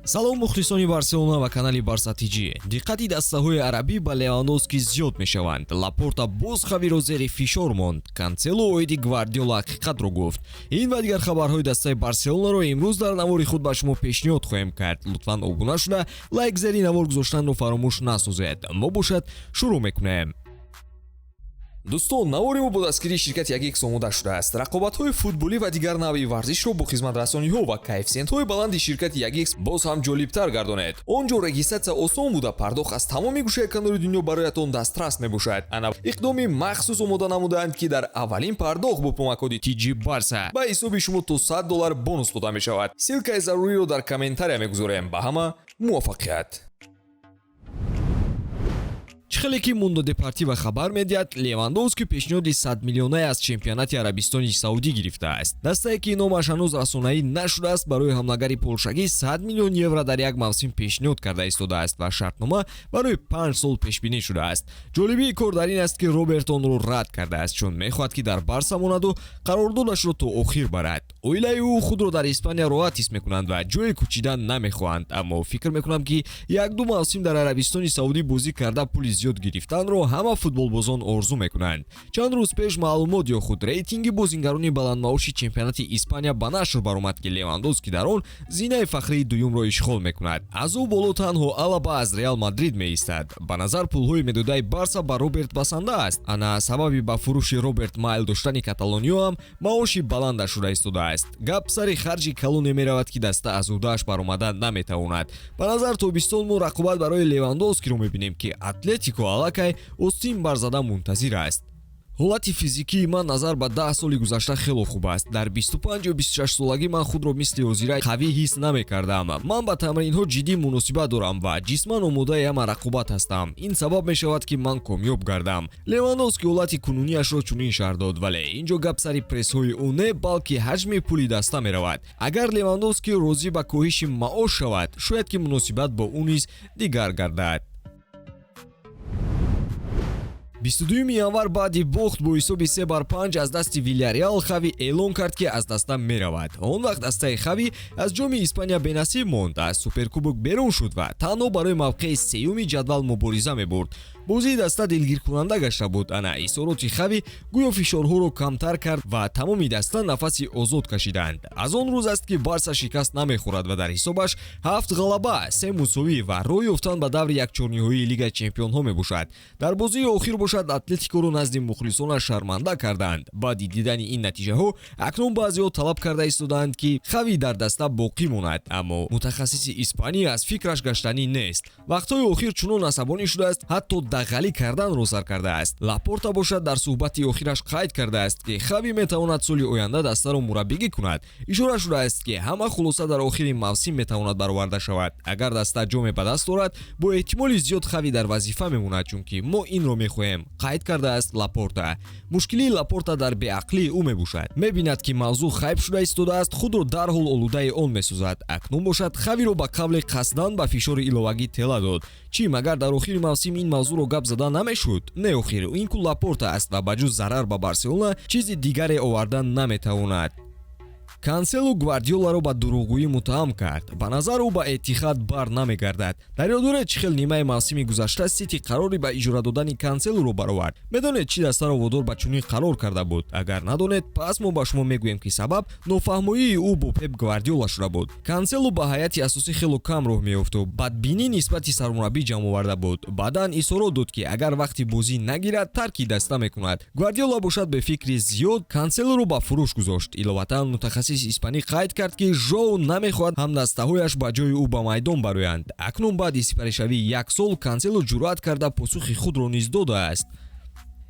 Салом, мухлисони Барселона ва канали Барса ТЖ. Диққати дастаҳои арабӣ ба Левандовски зиёд мешаванд. Лапорта боз Хавиро зери фишор монд. Кансело оиди Гвардиола ҳақиқатро гуфт. Ин ва дигар хабарҳои дастаи Барселонаро имрӯз дар навори худ ба шумо пешниҳод хоҳем кард. Лутфан обуна шуда, лайк зери навор гузоштанро фаромӯш насозед. Мо бошад, шурӯъ мекунем. Дӯстон, навори мо бо дастгирии ширкати Ягикс омода шудааст. Рақобатҳои футболӣ ва дигар навъи варзишро бо хизматрасониҳо ва коэффисиентҳои баланди ширкати Ягикс боз ҳам ҷолибтар гардонед. Он ҷо регистратсия осон буда, пардохт аз тамоми гӯшаи канори дунё бароятон дастрас мебошад. Ана иқдоми махсус омода намудаанд, ки дар аввалин пардохт бо промокоди TG Барса ба ҳисоби шумо то 100 доллар бонус дода мешавад. Ссылкаи заруриро дар комментария мегузорем. Ба ҳама муваффақият! Чӣ хеле ки Мундо Депортиво хабар медиҳад, Левандовски пешниҳоди 100 миллионае аз чемпионати Арабистони Саудӣ гирифтааст. Дастае, ки номаш ҳанӯз расонаӣ нашудааст, барои ҳамлагари полшагӣ 100 миллион евро дар як мавсим пешниҳод карда истодааст ва шартнома барои 5 сол пешбинӣ шудааст. Ҷолибии кор дар ин аст, ки Роберт онро рад кардааст, чун мехоҳад, ки дар Барса монаду қарордодашро то охир барад. Оилаи ӯ худро дар Испания роҳат ҳис мекунанд ва ҷое кӯчидан намехоҳанд, аммо фикр мекунам, ки як-ду мавсим дар Арабистони Саудӣ бозӣ карда, пули зиёд гирифтанро ҳама футболбозон орзу мекунанд. Чанд рӯз пеш маълумот ё худ рейтинги бозингарони баландмаоши чемпионати Испания ба нашр баромад, ки Левандовски дар он зинаи фахрии дуюмро ишғол мекунад. Аз ӯ боло танҳо Алаба аз Реал Мадрид меистад. Ба назар, пулҳои медодаи Барса ба Роберт басанда аст. Ана сабаби ба фурӯши Роберт майл доштани каталониё ҳам маоши баландаш шуда истодааст. Гап сари харҷи калоне меравад, ки даста аз ӯҳдааш баромада наметавонад. Ба назар, тобистон мо рақобат барои Левандовскиро мебинем, ки Атлетико аллакай остин барзада мунтазир аст. Ҳолати физикии ман назар ба 10 соли гузашта хело хуб аст. Дар 25 ё 26 солагӣ ман худро мисли ҳозира қавӣ ҳис намекардам. Ман ба тамринҳо ҷиддӣ муносибат дорам ва ҷисман омодаи ҳама рақобат ҳастам. Ин сабаб мешавад, ки ман комёб гардам. Левандовски ҳолати кунунияшро чунин шарҳ дод, вале ин ҷо гап сари прессҳои ӯ не, балки ҳаҷми пули даста меравад. Агар Левандовски розӣ ба коҳиши маош шавад, шояд ки муносибат бо ӯ низ дигар гардад. 22 январ баъди бохт бо ҳисоби 3-5 аз дасти Вильяреал Хави эълон кард, ки аз даста меравад. Он вақт дастаи Хави аз ҷоми Испания бенасиб монд, аз Суперкубок берун шуд ва танҳо барои мавқеи сеюми ҷадвал мубориза мебурд. Бозии даста дилгиркунанда гашта буд. Ана изҳороти Хави гӯё фишорҳоро камтар кард ва тамоми даста нафаси озод кашиданд. Аз он рӯз аст, ки Барса шикаст намехӯрад ва дар ҳисобаш ҳафт ғалаба, се мусовӣ ва роҳ ёфтан ба даври якчорниҳоии Лигаи чемпионҳо мебошад. Дар бозии охир бошад, Атлетикоро назди мухлисонаш шарманда карданд. Баъди дидани ин натиҷаҳо акнун баъзеҳо талаб карда истодаанд, ки Хави дар даста боқӣ монад, аммо мутахассиси испанӣ аз фикраш гаштанӣ нест. Вақтҳои охир чунон асабонӣ шудааст, ҳатто дағалӣ карданро сар кардааст. Лапорта бошад, дар суҳбати охираш қайд кардааст, ки Хави метавонад соли оянда дастаро мураббигӣ кунад. Ишора шудааст, ки ҳама хулоса дар охири мавсим метавонад бароварда шавад. Агар даста ҷоме ба даст орад, бо эҳтимоли зиёд Хави дар вазифа мемонад, чунки мо инро мехоҳем, қайд кардааст Лапорта. Мушкилии Лапорта дар беақлии ӯ мебошад. Мебинад, ки мавзӯъ хайп шуда истодааст, худро дарҳол олудаи он месозад. Акнун бошад, Хавиро ба қавле қасдан ба фишори иловагӣ тела дод. Чӣ, магар дар охири мавсим ин мавзӯъро гап зада намешуд? Не, охир ин ку Лапорта аст ва ба ҷуз зарар ба Барселона чизи дигаре овардан наметавонад. Канселу Гвардиоларо ба дурӯғгӯӣ муттаҳам кард. Ба назар, ӯ ба Этихад бар намегардад. Дар ёд доред, чӣ хел нимаи мавсими гузашта Сити қарори ба иҷора додани Канселуро баровард? Медонед, чӣ дастаро водор ба чунин қарор карда буд? Агар надонед, пас мо ба шумо мегӯем, ки сабаб нофаҳмоии ӯ бо Пеп Гвардиола шуда буд. Канселу ба ҳайати асосӣ хело кам роҳ меёфту бадбинӣ нисбати сармураббӣ ҷамъ оварда буд. Баъдан изҳорот дод, ки агар вақти бозӣ нагирад, тарки даста мекунад. Гвардиола бошад, бе фикри зиёд Канселуро ба фурӯш гузошт. Иловатан, мутахассиси испанӣ қайд кард, ки Жоу намехоҳад ҳамдастаҳояш ба ҷои ӯ ба майдон бароянд. Акнун баъди сипаришавии як сол Канселу ҷуръат карда посухи худро низ додааст.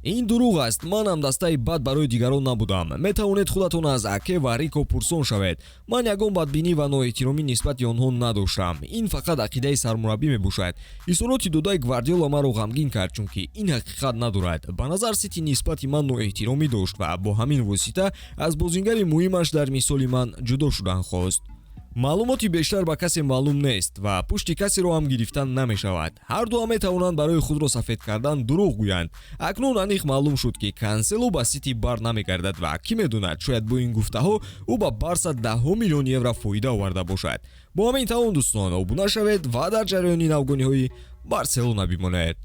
Ин дурӯғ аст. Ман ҳамдастаи бад барои дигарон набудам. Метавонед худатон аз Аке ва Рико пурсон шавед. Ман ягон бадбинӣ ва ноэҳтиромӣ нисбати онҳо надоштам. Ин фақат ақидаи сармураббӣ мебошад. Изҳороти додаи Гвардиола маро ғамгин кард, чунки ин ҳақиқат надорад. Ба назар, Сити нисбати ман ноэҳтиромӣ дошт ва бо ҳамин восита аз бозингари муҳимаш дар мисоли ман ҷудо шудан хост. Маълумоти бештар ба касе маълум нест ва пушти касеро ҳам гирифтан намешавад. Ҳарду метавонанд барои худро сафед кардан дурӯғ гӯянд. Акнун аниқ маълум шуд, ки Канселу ба Сити бар намегардад ва кӣ медонад, шояд бо ин гуфтаҳо ӯ ба Барса даҳҳо миллион евро фоида оварда бошад. Бо ҳамин тамом, дӯстон, обуна шавед ва дар ҷараёни навгониҳои Барселона бимонед.